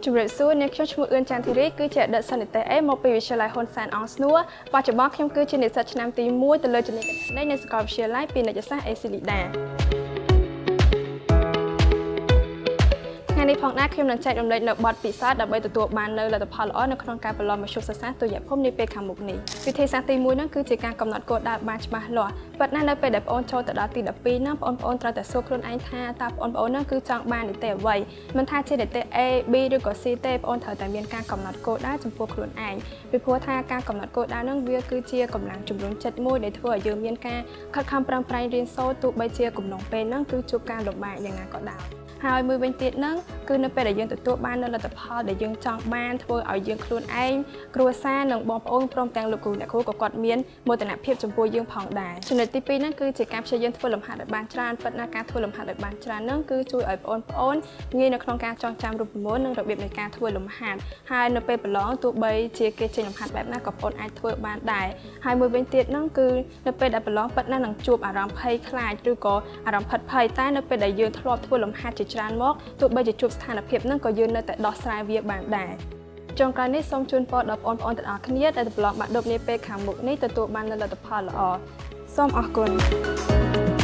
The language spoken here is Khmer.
ជំរាបសួរនាងខ្ញុំឈ្មោះអឿនចន្ទធីរីគឺជាអតីតសិស្សនិទ្ទេស A មកពីវិទ្យាល័យហ៊ុនសែនអង្គស្នួរបច្ចុប្បន្នខ្ញុំគឺជានិស្សិតឆ្នាំទី1ទៅលើជំនាញគណនេយ្យនៃសាកលវិទ្យាល័យពាណិជ្ជសាស្ត្រអេស៊ីលីដាថ្ងៃនេះផងដែរខ្ញុំនឹងចែករំលែកនៅបទពិសោធន៍ដើម្បីទទួលបាននៅលទ្ធផលល្អនៅក្នុងការប្រឡងមធ្យមសិក្សាទុតិយភូមិនាពេលខាងមុខនេះវិធីសាស្ត្រទី1ហ្នឹងគឺជាការកំណត់គោលដៅបានច្បាស់លាស់ប៉ុន្តែនៅពេលដែលបងអូនចូលទៅដល់ទី12ហ្នឹងបងប្អូនត្រូវតែសួរខ្លួនឯងថាតើបងប្អូនហ្នឹងគឺចង់បាននិទ្ទេសអ្វីមិនថាជានិទ្ទេស A B ឬក៏ C ទេបងអូនត្រូវតែមានការកំណត់គោលដៅចំពោះខ្លួនឯងពីព្រោះថាការកំណត់គោលដៅហ្នឹងវាគឺជាកម្លាំងជំរុញចិត្តមួយដែលធ្វើឲ្យយើងមានការខិតខំប្រឹងប្រែងរៀនសូត្រទោះបីជាកំឡុងពេលហ្នឹងគឺជួបការលំបាកយ៉ាងណាក៏ដោយហើយមួយវិញទៀតហ្នឹងគឺនៅពេលដែលយើងទទួលបាននូវលទ្ធផលដែលយើងចង់បានធ្វើឲ្យយើងខ្លួនឯងគ្រួសារនិងបងប្អូនព្រមទាំងលោកគ្រូអ្នកគ្រូក៏គាត់មានមោទនភាពចំពោះយើងផងដែរចំណុចទី2ហ្នឹងគឺជាការព្យាយាមធ្វើលំហាត់ឲ្យបានច្រើនពិតណាស់ការធ្វើលំហាត់ឲ្យបានច្រើនហ្នឹងគឺជួយឲ្យបងប្អូនងាយនៅក្នុងការចងចាំរូបមន្តនិងរបៀបនៃការធ្វើលំហាត់ហើយនៅពេលប្រឡងទោះបីជាគេចេញលំហាត់បែបណាក៏បងប្អូនអាចធ្វើបានដែរហើយមួយវិញទៀតហ្នឹងគឺនៅពេលដែលប្រឡងពិតណាស់នឹងជួបអារម្មណ៍ភ័យខ្លាចឬក៏អារម្មណ៍ភិតភ័យតែនៅពេលដែលយើងធ្លាប់ធ្វើលំហាត់ជាច្រើនមកទោះបីជាជួបស្ថានភាពហ្នឹងក៏យើងនៅតែដោះស្រាយវាបានដែរចុងក្រោយនេះសូមជូនពរដល់បងប្អូនទាំងអស់គ្នាដែលប្រឡងបាក់ឌុបនាពេលខាងមុខនេះទទួលបាននូវលទ្ធផលល្អសូមអរគុណ។